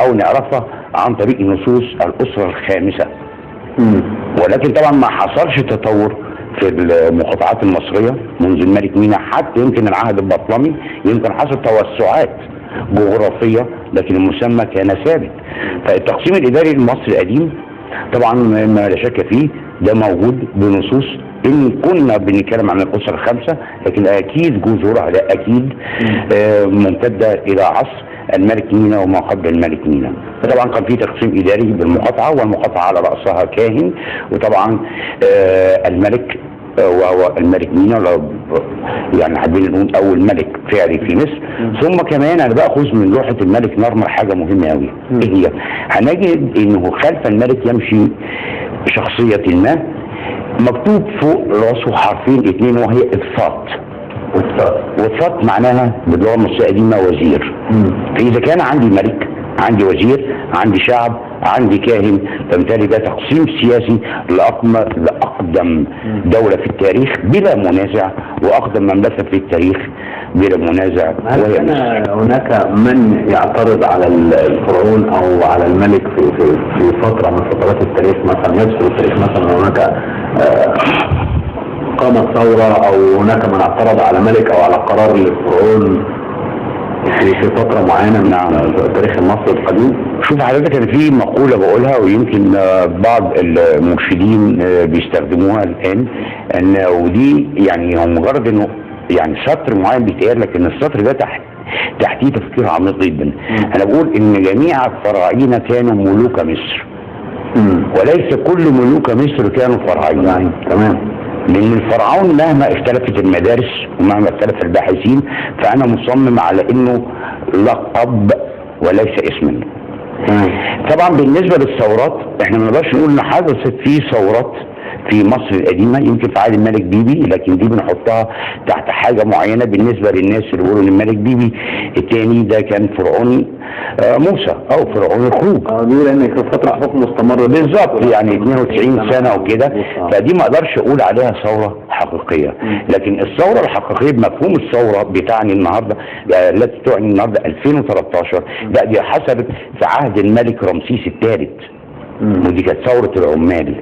او نعرفها عن طريق نصوص الاسرة الخامسة. ولكن طبعا ما حصلش تطور في المقاطعات المصرية منذ الملك مينا حتى يمكن العهد البطلمي، يمكن حصل توسعات جغرافية لكن المسمى كان ثابت. فالتقسيم الاداري المصري القديم طبعا ما لا شك فيه ده موجود بنصوص، ان كنا بنتكلم عن الاسر الخمسة لكن اكيد جذورها لا اكيد ممتدة الى عصر الملك مينا وما قبل الملك مينا. فطبعا كان في تقسيم اداري بالمقاطعه، والمقاطعه على راسها كاهن، وطبعا الملك وهو الملك مينا، لو يعني حابين نقول اول ملك فعلي في مصر. ثم كمان انا باخذ من لوحة الملك نرمر حاجة مهمة قوي. ايه هي؟ هنجد انه خلف الملك يمشي شخصية ما مكتوب فوق راسه حرفين اتنين، وهي افاط. وفاط معناها باللغة المصرية القديمة وزير. فاذا كان عندي ملك، عندي وزير، عندي شعب، عندي كاهن، فبالتالي ده تقسيم سياسي لأقدم دولة في التاريخ بلا منازع، وأقدم مملكة في التاريخ بلا منازع، هل وهي كان مصر. هناك من يعترض على الفرعون او على الملك في في في فترة من فترات التاريخ، مثلا يذكر التاريخ مثلا هناك قامت ثورة او هناك من اعترض على ملك او على قرار للفرعون في فترة معينة من التاريخ المصري القديم؟ شوف حضرتك، انا في مقولة بقولها ويمكن بعض المرشدين بيستخدموها الان، ان ودي يعني هو مجرد انه يعني سطر معين بيتقال، لكن السطر ده تحتيه تفكير عميق جدا. انا بقول ان جميع الفراعنة كانوا ملوك مصر، وليس كل ملوك مصر كانوا فراعنه. تمام. لان الفرعون مهما اختلفت المدارس ومهما اختلف الباحثين، فانا مصمم على انه لقب وليس اسما. طبعا بالنسبة للثورات احنا ما نقدرش نقول ان حدثت في ثورات في مصر القديمة، يمكن في عهد الملك بيبي، لكن دي بنحطها تحت حاجة معينة بالنسبة للناس اللي بيقولوا ان الملك بيبي الثاني ده كان فرعون موسى او فرعون الخروج. بيقول ان كانت فترة حكم مستمرة بالظبط، يعني 92 سنة وكده، فدي ما اقدرش اقول عليها ثورة حقيقية. لكن الثورة الحقيقية بمفهوم الثورة بتاعني النهارده، التي تعني النهارده 2013، لا دي حصلت في عهد الملك رمسيس الثالث، ودي كانت ثورة العمال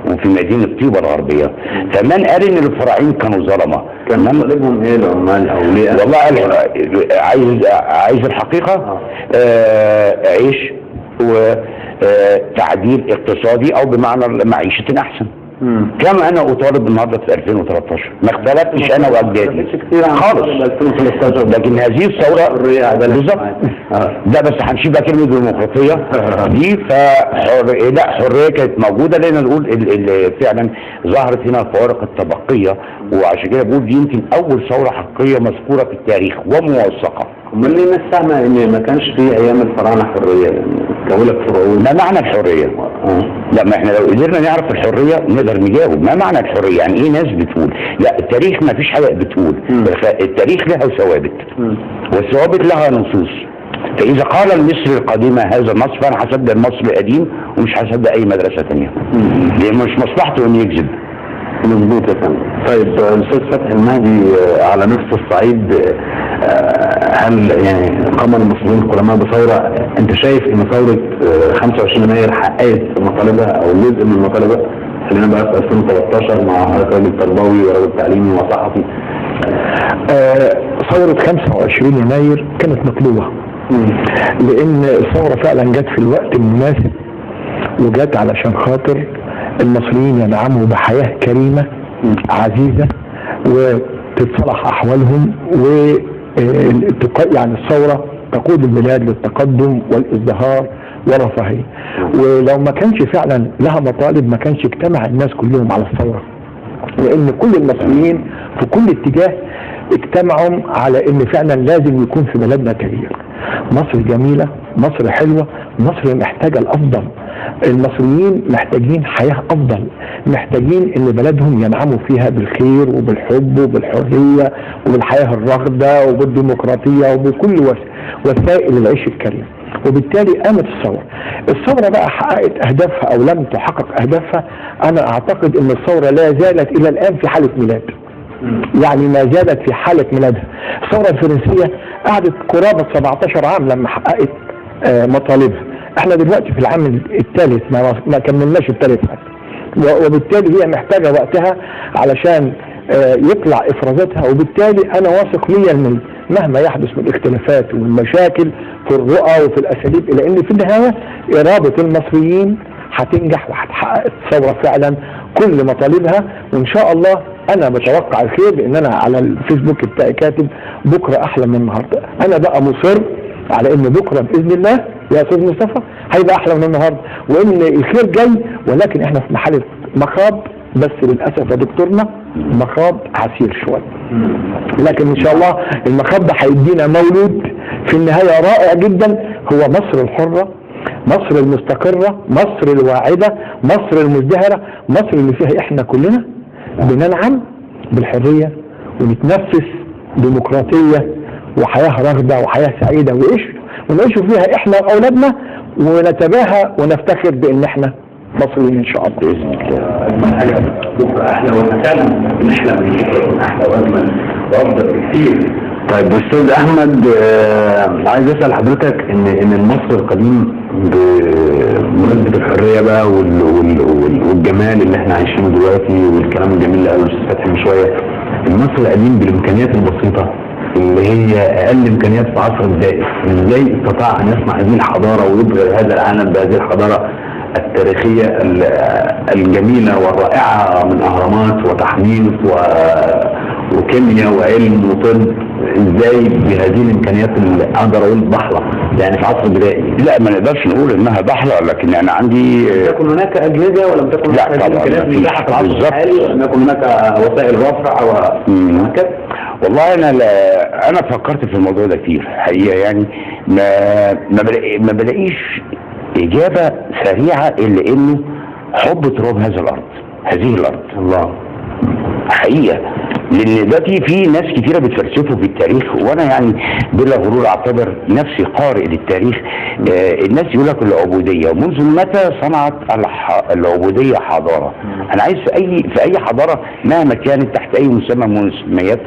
وفي مدينة طيبة الغربية. فمن قال ان الفراعين كانوا ظلمه؟ كان مطالبهم ايه العمال او ليه؟ والله عايز الحقيقة، عيش وتعديل اقتصادي، او بمعنى معيشة احسن. كما انا اطالب النهارده في 2013، ما اختلفتش انا واجدادي خالص، لكن هذه الثورة بالظبط ده. بس هنشيل بقى كلمة ديمقراطية دي، فحر لا حرية كانت موجودة، لان نقول فعلا ظهرت هنا الفوارق الطبقية، وعشان كده بقول دي يمكن اول ثورة حقيقية مذكورة في التاريخ وموثقه. امال ليه الناس فاهمه ان ما كانش في ايام الفراعنة حرية؟ يعني بقول لك فرعون. ما معنى الحرية؟ لا ما احنا لو قدرنا نعرف الحرية نقدر نجاوب ما معنى الحرية. يعني ايه ناس بتقول لا التاريخ ما فيش حاجة بتقول، التاريخ لها ثوابت والثوابت لها نصوص. فاذا قال المصري القديم هذا النص، فانا هصدق المصري القديم ومش هصدق اي مدرسه ثانية، لان مش مصلحته انه يكذب. مظبوط يا فندم. طيب الاستاذ فتحي المهدي، على نفس الصعيد، هل يعني قام المصريين القدماء بثورة؟ انت شايف ان ثورة 25 يناير حققت مطالبها او جزء من مطالبها؟ خلينا بقى في 2013 مع حضرتك راجل تربوي وراجل تعليمي وصحفي. ثورة 25 يناير كانت مطلوبة، لأن الثورة فعلا جت في الوقت المناسب، وجت علشان خاطر المصريين ينعموا بحياة كريمة عزيزة وتتصلح أحوالهم، و يعني الثورة تقود البلاد للتقدم والازدهار والرفاهية. ولو ما كانش فعلا لها مطالب ما كانش اجتمع الناس كلهم على الثورة، لان كل المصريين في كل اتجاه اجتمعوا على ان فعلا لازم يكون في بلدنا تغيير. مصر جميلة، مصر حلوة، مصر محتاجة الافضل. المصريين محتاجين حياة افضل، محتاجين ان بلدهم ينعموا فيها بالخير وبالحب وبالحرية وبالحياة الراغدة وبالديمقراطية وبكل وسائل العيش الكريم. وبالتالي قامت الثورة. الثورة بقى حققت اهدافها او لم تحقق اهدافها؟ انا اعتقد ان الثورة لا زالت الى الان في حالة ميلاد، يعني ما زالت في حالة ميلادها. الثورة الفرنسية قعدت قرابة 17 عام لما حققت مطالبها. احنا دلوقتي في العام الثالث، ما كملناش الثالث حتى، وبالتالي هي محتاجة وقتها علشان يطلع افرازاتها. وبالتالي انا واثق 100% مهما يحدث من اختلافات والمشاكل في الرؤى وفي الاساليب، الا ان في النهاية اراده المصريين هتنجح وهتحقق الثورة فعلا كل مطالبها. وان شاء الله انا بتوقع الخير، لان انا على الفيسبوك بتاعي كاتب بكره احلى من النهارده. انا بقى مصر على ان بكره باذن الله يا استاذ مصطفى هيبقى احلى من النهارده، وان الخير جاي، ولكن احنا في مرحلة مخاض، بس للاسف يا دكتورنا مخاض عسير شوية، لكن ان شاء الله المخاض ده هيدينا مولود في النهاية رائع جدا، هو مصر الحرة، مصر المستقره، مصر الواعدة، مصر المزدهرة، مصر اللي فيها احنا كلنا بننعم بالحرية ونتنفس ديمقراطية وحياه راغده وحياه سعيدة، ونعيش فيها احنا واولادنا، ونتباهى ونفتخر بان احنا مصريين ان شاء الله. باذن الله. اجمل حاجة بكره احلى، واحنا فعلا بنحلم ان بكره يكون احلى واجمل وافضل بكثير. طيب استاذ احمد، عايز اسال حضرتك ان المصري القديم بمناسبة الحرية بقى والجمال اللي احنا عايشينه دلوقتي والكلام الجميل اللي قاله الاستاذ فتحي من شوية، المصري القديم بالامكانيات البسيطة اللي هي اقل امكانيات في عصر البائس، ازاي استطاع ان يصنع هذه الحضارة ويبهر هذا العالم بهذه الحضارة التاريخية الجميلة والرائعه من اهرامات وتحنيط وكيمياء وعلم وطب؟ ازاي بهذه الامكانيات اللي اقدر اقول ضحله يعني في عصر بدائي؟ لا، ما نقدرش نقول انها ضحله، لكن انا عندي لم تكن هناك اجهزة ولم تكن لا هناك طبعاً، امكانيات مفيش. متاحة في العصر بالظبط. الحالي، ولم يكن هناك وسائل رفع وهكذا. والله انا لا، انا فكرت في الموضوع ده كتير حقيقة، يعني ما بلاقيش اجابه سريعة الا انه حب تراب هذا الارض، هذه الارض. الله. حقيقة، لان دلوقتي في ناس كتيرة بتفلسفوا في التاريخ، وانا يعني بلا غرور اعتبر نفسي قارئ للتاريخ. الناس يقول لك العبودية، منذ متى صنعت العبودية حضارة؟ انا عايز في اي حضارة مهما كانت تحت اي مسمى من المسميات،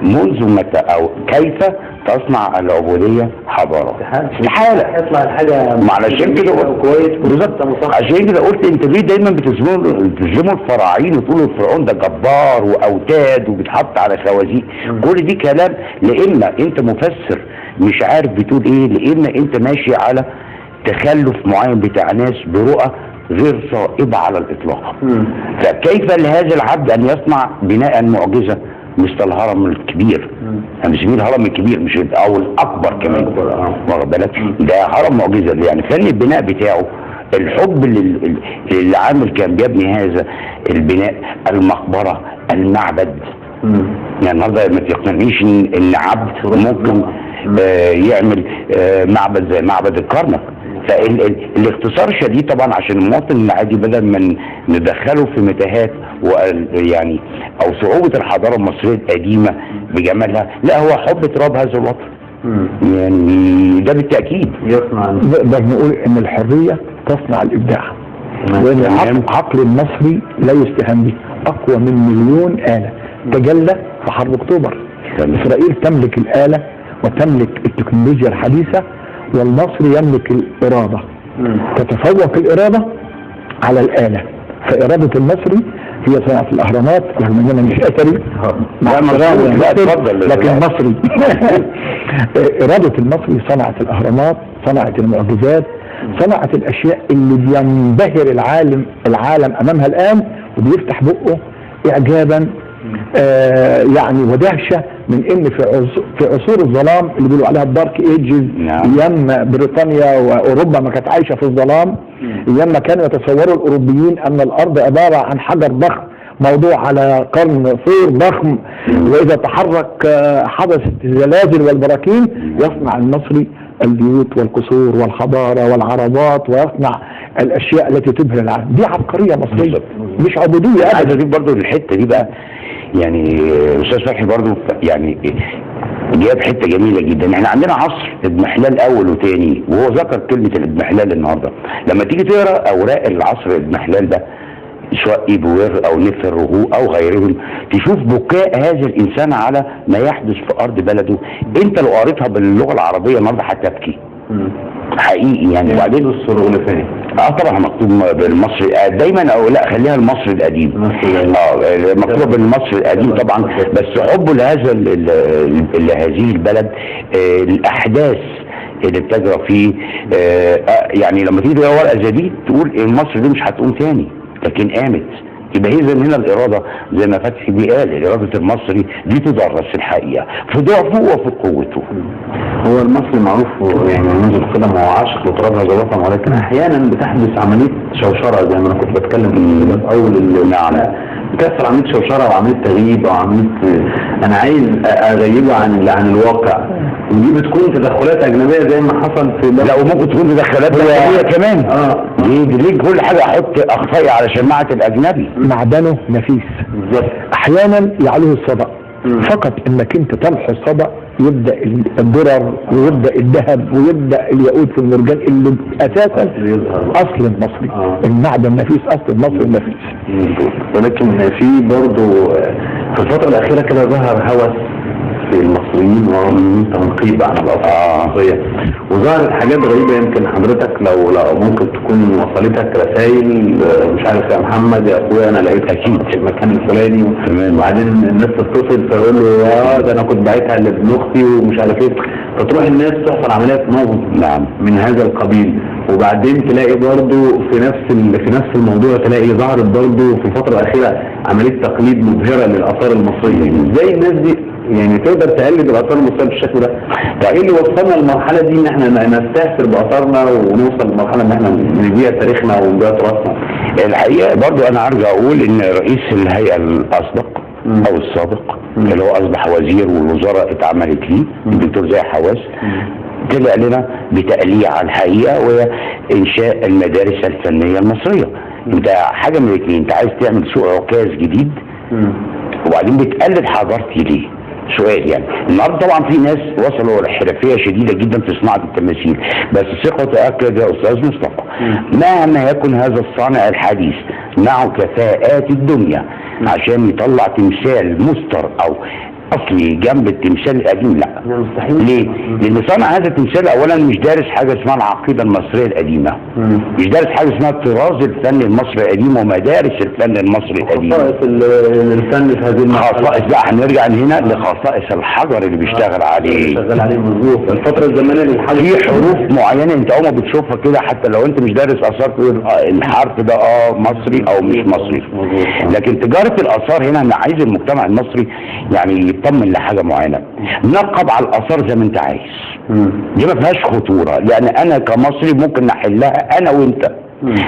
منذ متى او كيف تصنع العبودية حضارة؟ استحالة. يطلع الحاجة ما علشان كده كويس بالظبط، عشان كده قلت انت ليه دايما بتظلموا الفراعين وتقولوا الفرعون ده جبار واوتاد وبيتحط على خوازيق؟ كل دي كلام، لا اما انت مفسر مش عارف بتقول ايه، لا اما انت ماشي على تخلف معين بتاع ناس برؤى غير صائبة على الاطلاق. فكيف لهذا العبد ان يصنع بناء معجزه مثل الهرم الكبير؟ انا بسميه الهرم الكبير مش او الاكبر كمان، واخد بالك؟ ده هرم معجزه، يعني فن البناء بتاعه، الحب اللي عامل كان بيبني هذا البناء، المقبرة، المعبد. يعني النهارده ما تقنعنيش ان عبد ممكن يعمل معبد زي معبد الكرنك. فالاختصار شديد طبعا عشان المواطن العادي، بدل ما ندخله في متاهات يعني او صعوبة الحضارة المصرية القديمة بجمالها، لا هو حب تراب هذا الوطن، يعني ده بالتاكيد. يصنع. نقدر نقول ان الحرية تصنع الابداع، وان عقل المصري لا يستهان به، اقوى من مليون آلة. تجلى في حرب اكتوبر. اسرائيل تملك الآلة وتملك التكنولوجيا الحديثة، والمصري يملك الإرادة. تتفوق الإرادة على الآلة، فإرادة المصري هي صناعة الأهرامات، رغم إن أنا مش أثري مع لا، احترامي لا، للمصري، اتفضل. لكن مصري. إرادة المصري صنعت الأهرامات، صنعت المعجزات، صنعت الأشياء اللي بينبهر العالم أمامها الآن، وبيفتح بقه إعجابا يعني ودهشة من إن في عصور الظلام اللي بيقولوا عليها ال dark ages، أيام بريطانيا وأوروبا ما كانت عايشة في الظلام، أيام ما كانوا يتصوروا الأوروبيين أن الأرض عبارة عن حجر ضخم موضوع على قرن ثور ضخم، وإذا تحرك حدثت الزلازل والبراكين. يصنع المصري البيوت والقصور والحضارة والعربات، ويصنع الأشياء التي تبهر العالم. دي عبقرية مصرية، مش عبودية عايز أبدا. اضيف برضو الحتة دي بقى، يعني استاذ فتحي برضو يعني جاب حتة جميلة جدا. احنا عندنا عصر اضمحلال اول وتاني، وهو ذكر كلمة الاضمحلال النهارده. لما تيجي تقرا اوراق العصر الاضمحلال ده، سواء ايبوير او نفر رهو او غيرهم، تشوف بكاء هذا الانسان على ما يحدث في ارض بلده. انت لو قريتها باللغة العربية النهارده هتبكي. حقيقي يعني. وبعدين الهيروغليفية طبعا مكتوب بالمصري دايما، او لا خليها المصري القديم. مكتوب بالمصري القديم طبعا، بس حبه لهذا لهذه البلد، الاحداث اللي بتجرى فيه، يعني لما تيجي تقرا ورقة زي دي تقول المصري دي مش هتقوم تاني، لكن قامت. يبقى اذا هنا الارادة زي ما فتحي بيه قال، اراده المصري دي تدرس الحقيقة في ضعفه وفي قوته. هو المصري معروف يعني منذ القدم هو عاشق لتراب هذا الوطن، ولكن احيانا بتحدث عملية شوشرة زي ما انا كنت بتكلم في اول. نعم. بتحصل عملية شوشرة وعملية تغييب او عملية انا عايز اغيبه عن الواقع، ودي بتكون تدخلات اجنبية زي ما حصل في لا، وممكن تكون تدخلات داخلية كمان. ليه كل حاجة احط اخطائي على شماعة الاجنبي؟ معدنه نفيس. بالظبط. احيانا يعلوه الصدأ، فقط انك انت تمحو الصدأ يبدا الدرر ويبدا الذهب ويبدا الياقوت والمرجان اللي اساسا اصل المصري. المعدن النفيس اصل المصري النفيس. ولكن في برضه في الفترة الاخيرة كده ظهر هوس في المصريين وتنقيب عن الاثار المصرية، وظهرت حاجات غريبة. يمكن حضرتك لو ممكن تكون وصلتك رسائل، مش عارف يا محمد يا اخويا انا لقيت اكيد في المكان الفلاني، وبعدين الناس تتصل فيقول له ده انا كنت باعتها لابن اختي ومش عارف ايه، فتروح الناس تحصل عمليات نصب. نعم. من هذا القبيل. وبعدين تلاقي برضو في نفس الموضوع تلاقي ظهرت برضو في الفترة الاخيرة عملية تقليد مبهرة للاثار المصرية. ازاي الناس دي يعني تقدر تقلد الاثار المصرية بالشكل ده؟ ايه اللي وصلنا للمرحلة دي ان احنا نستهتر باثارنا ونوصل لمرحلة ان احنا نبيع تاريخنا ونبيع تراثنا؟ الحقيقة برضو انا ارجع اقول ان رئيس الهيئة الاسبق او السابق اللي هو اصبح وزير والوزارة اتعملت ليه، الدكتور زاهي حواس، طلع لنا بتقليع الحقيقة وهي انشاء المدارس الفنية المصرية. انت حاجة من الاثنين، انت عايز تعمل سوق عكاز جديد وبعدين بتقلد حضارتي ليه؟ سؤال يعني. النهارده طبعا في ناس وصلوا لحرفيه شديدة جدا في صناعة التماثيل، بس ثقة تاكد يا استاذ مصطفى مهما يكن هذا الصانع الحديث معه كفاءات الدنيا عشان يطلع تمثال مستر او اصلي جنب التمثال القديم، لا مستحيل. ليه؟ لان صانع هذا التمثال اولا مش دارس حاجة اسمها العقيدة المصرية القديمة، مش دارس حاجة اسمها الطراز الفني المصري القديم ومدارس الفن المصري القديم. خصائص الفن في هذه المرحلة. خصائص بقى، هنرجع هنا لخصائص الحجر اللي بيشتغل عليه. شغال عليه مظبوط. الفترة الزمنية للحجر في حروف معينة انت اول ما بتشوفها كده حتى لو انت مش دارس اثار تقول الحرف ده مصري او مش مصري. لكن تجارة الاثار هنا انا عايز المجتمع المصري يعني يطمن لحاجة معينة، نقب على الاثار زي ما انت عايز، دي ما فيهاش خطورة لان انا كمصري ممكن نحلها انا وانت،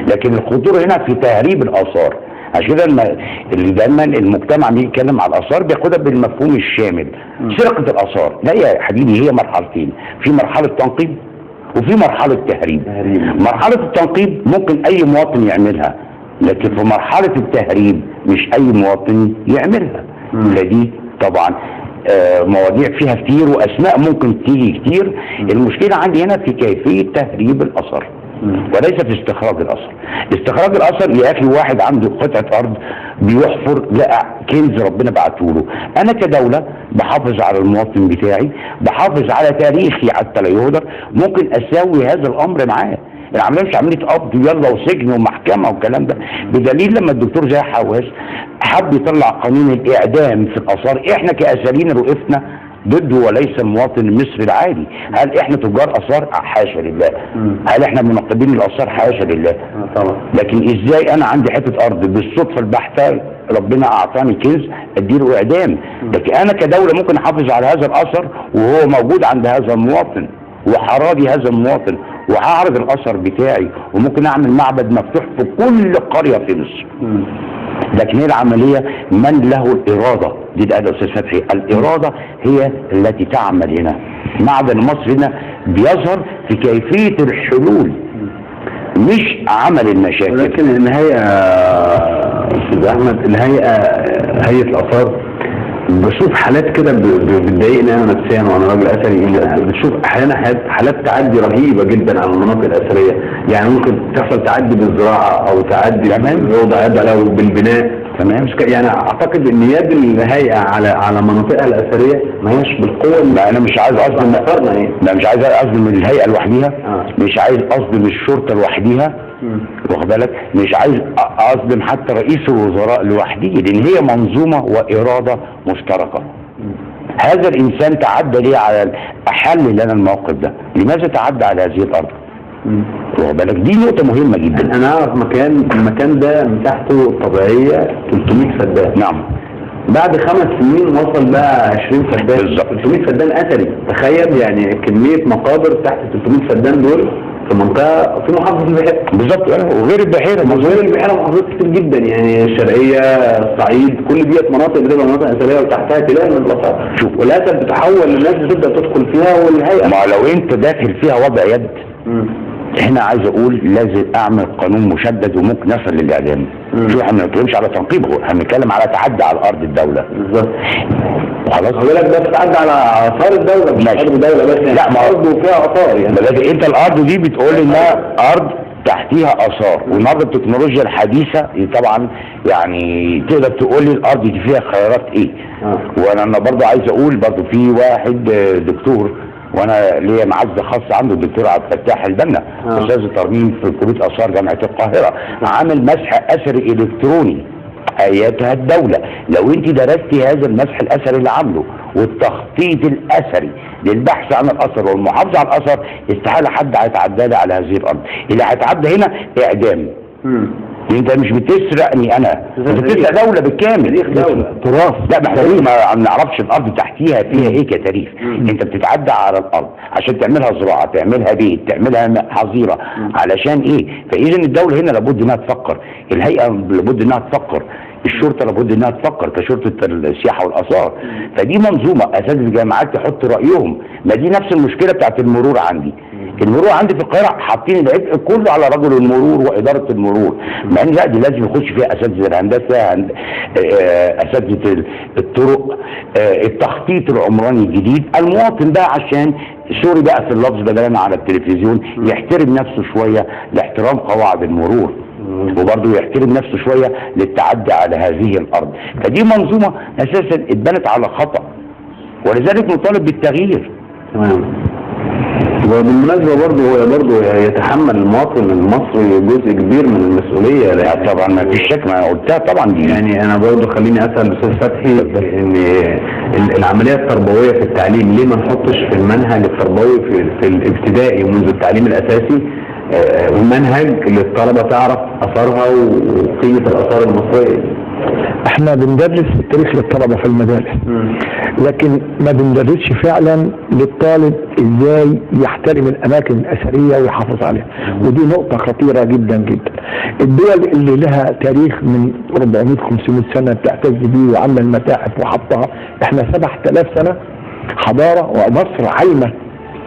لكن الخطورة هنا في تهريب الاثار. عشان كده اللي دايما المجتمع بيجي يتكلم على الاثار بياخدها بالمفهوم الشامل. سرقه الاثار لا يا حبيبي، هي مرحلتين، في مرحلة تنقيب وفي مرحلة تهريب. مرحلة التنقيب ممكن اي مواطن يعملها، لكن في مرحلة التهريب مش اي مواطن يعملها. فدي طبعا مواضيع فيها كتير واسماء ممكن تيجي كتير. المشكلة عندي هنا في كيفية تهريب الاثر وليس في استخراج الاثر. استخراج الاثر يا اخي، واحد عنده قطعه ارض بيحفر لقى كنز ربنا بعته له، انا كدولة بحافظ على المواطن بتاعي، بحافظ على تاريخي حتى لا يهدر، ممكن اساوي هذا الامر معاه. العملية مش عملية قبض يلا وسجن ومحكمه والكلام ده. بدليل لما الدكتور زاهي حواس حب يطلع قانون الاعدام في الاثار، احنا كاثريين وقفنا ضده وليس المواطن المصري العادي. هل احنا تجار اثار؟ حاشا لله. هل احنا منقبين الاثار؟ حاشا لله. طبعا. لكن ازاي انا عندي حتة ارض بالصدفة البحتة ربنا اعطاني كنز اديله اعدام؟ لكن انا كدولة ممكن احافظ على هذا الاثر وهو موجود عند هذا المواطن وحراجي هذا المواطن، وهعرض الاثر بتاعي، وممكن اعمل معبد مفتوح في كل قرية في مصر. لكن هي العملية من له الارادة، دي ده استاذ فتحي، الارادة هي التي تعمل هنا. معدن مصر هنا بيظهر في كيفية الحلول مش عمل المشاكل. ولكن النهاية استاذ احمد، الهيئة هيئة الاثار بشوف حالات كده بتضايقني انا نفسيا وانا راجل اثري. بتشوف احيانا حالات تعدي رهيبة جدا على المناطق الاثرية، يعني ممكن تحصل تعدي بالزراعة او تعدي بالوضع او بالبناء. تمام. يعني اعتقد ان يد الهيئة على مناطقها الاثرية ما هيش بالقوة. لا انا مش عايز اظلم، لا مش عايز اظلم الهيئة لوحديها، مش عايز اظلم الشرطة لوحديها، واخد بالك، مش عايز اظلم حتى رئيس الوزراء لوحده، لان هي منظومة واراده مشتركة. هذا الانسان تعدى ليه على احل لنا الموقف ده؟ لماذا تعدى على هذه الارض؟ واخد بالك، دي نقطة مهمة جدا. انا اعرف مكان، المكان ده مساحته الطبيعية 300 فدان. نعم. بعد 5 سنين وصل بقى 20 فدان. بالظبط. 300 فدان اثري، تخيل يعني كمية مقابر تحت 300 فدان دول في منطقة في محافظة البحيرة. بالظبط، وغير البحيرة. وغير البحيرة محافظات كتير جدا، يعني الشرقية، الصعيد، كل ديت مناطق بتبقى مناطق اثرية وتحتها تلال من الاثار. شوف. وللاسف بتحول الناس بتبدا تدخل فيها والهيئة. ما لو انت داخل فيها وضع يد، هنا عايز اقول لازم اعمل قانون مشدد وممكن نصل للاعدام. شوف احنا ما بنتكلمش على تنقيب، احنا بنتكلم على تعدي على ارض الدولة. بالظبط. وخلاص. بقول لك ده بتعدي على اثار الدولة، مش ارض الدولة بس يعني. لا ما ارض وفيها اثار يعني. بس انت الارض دي بتقول انها ارض تحتيها اثار، والنهارده التكنولوجيا الحديثة طبعا يعني تقدر تقول لي الارض دي فيها خيارات ايه. وانا برضه عايز اقول برضه في واحد دكتور، وانا ليا معزة خاصة عنده، الدكتور عبد الفتاح البنا، استاذ الترميم في كليه اثار جامعه القاهرة، عامل مسح اثري الكتروني. ايتها الدولة لو انت درستي هذا المسح الاثري اللي عامله والتخطيط الاثري للبحث عن الاثر والمحافظة على الاثر، استحالة حد هيتعدى على هذه الارض. اللي هيتعدى هنا اعدام. انت مش بتسرقني انا، انت بتسرق دولة بالكامل، تاريخ دولة، تراث. لا ما احنا ما نعرفش الارض تحتيها فيها ايه كتاريخ. انت بتتعدى على الارض عشان تعملها زراعة، تعملها بيت، تعملها حظيرة، علشان ايه؟ فاذا الدولة هنا لابد انها تفكر، الهيئة لابد انها تفكر، الشرطة لابد انها تفكر كشرطه السياحة والاثار. فدي منظومة اساتذة الجامعات يحطوا رايهم. ما دي نفس المشكلة بتاعت المرور عندي. المرور عندي في القاهرة حاطين العبء كله على رجل المرور واداره المرور، مع ان لا دي لازم يخش فيها اساتذة الهندسة، اساتذة الطرق، التخطيط العمراني الجديد. المواطن بقى عشان سوري بقى في اللفظ بدلنا على التلفزيون، يحترم نفسه شوية لاحترام قواعد المرور، وبرضه يحترم نفسه شوية للتعدي على هذه الارض. فدي منظومة اساسا اتبنت على خطا، ولذلك نطالب بالتغيير. تمام. وبالمناسبة برضه يتحمل المواطن المصري جزء كبير من المسؤولية. لا طبعا ما فيش شك، ما انا قلتها طبعا دي. يعني انا برضه خليني اسال الاستاذ فتحي ان العملية التربوية في التعليم ليه ما نحطش في المنهج التربوي في الابتدائي ومنذ التعليم الاساسي منهج للطلبة تعرف اثارها وقيمه الاثار المصرية؟ احنا بندرس التاريخ للطلبة في المدارس، لكن ما بندرسش فعلا للطالب ازاي يحترم الاماكن الاثرية ويحافظ عليها، ودي نقطة خطيرة جدا جدا. الدول اللي لها تاريخ من 400 500 سنة بتعتز بيه وعامله المتاحف وحطها، احنا 7000 سنة حضارة، ومصر عايمه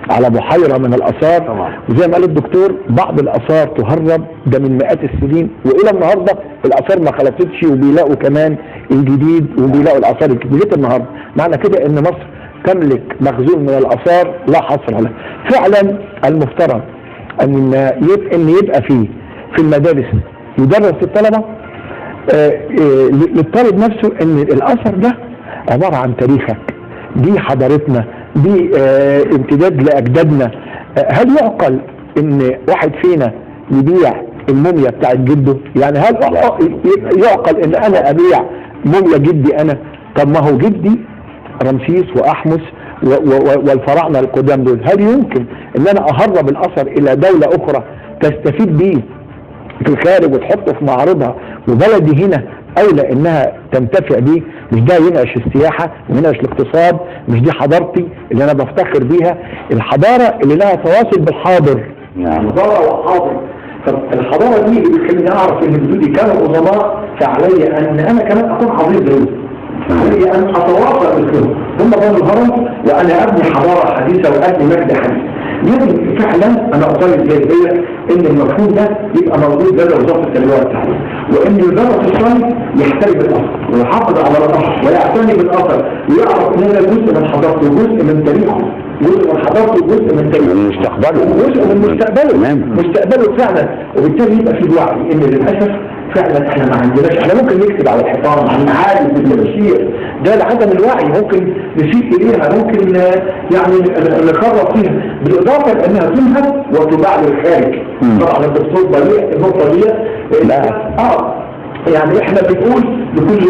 على بحيرة من الاثار. وزي ما قال الدكتور بعض الاثار تهرب ده من مئات السنين، والى النهارده الاثار ما خلصتش، وبيلاقوا كمان الجديد وبيلاقوا الاثار الجديدة النهارده. معنى كده ان مصر تملك مخزون من الاثار لا حصر له. فعلا المفترض ان يبقى فيه في المدارس يدرس الطلبة للطالب نفسه ان الاثر ده عبارة عن تاريخك، دي حضارتنا، دي امتداد لاجدادنا. هل يعقل ان واحد فينا يبيع الموميا بتاعت جده؟ يعني هل يعقل ان انا ابيع موميا جدي انا؟ طب ما هو جدي رمسيس واحمس والفراعنه القدام دول، هل يمكن ان انا اهرب الاثر الى دولة اخرى تستفيد بيه في الخارج وتحطه في معارضها، وبلدي هنا اولى انها تنتفع بيه؟ مش ده ينعش السياحة وينعش الاقتصاد؟ مش دي حضارتي اللي انا بفتخر بيها؟ الحضارة اللي لها تواصل بالحاضر. نعم. حضارة وحاضر. طب الحضارة دي اللي بتخليني اعرف ان جدودي كانوا عظماء، فعلي ان انا كمان اكون عظيم زيهم، علي ان اتواصل مثلهم. هم بنوا الهرم وانا ابني حضارة حديثه وابني مجد حديث. لازم فعلا انا اطالب زي ان المفهوم ده يبقى موجود لدى وزارة التربية والتعليم، وان وزارة الصنف يحترم الاثر ويحافظ على الاثر ويعتني بالاثر، ويعرف ان ده جزء من حضارته وجزء من تاريخه، جزء من حضارته وجزء من تاريخه، من مستقبله، جزء من مستقبله، مستقبله فعلا. وبالتالي يبقى في وعي ان للاسف فعلا احنا ما عندناش. احنا ممكن نكتب على الحيطان عن معارف بالتبشير، ده لعدم الوعي، ممكن نسيء اليها، ممكن يعني نخرب فيها، بالاضافة لانها تنهب وتباع للخارج. طبعا الدكتور ضيق النقطة دي. لا. يعني احنا بنقول لكل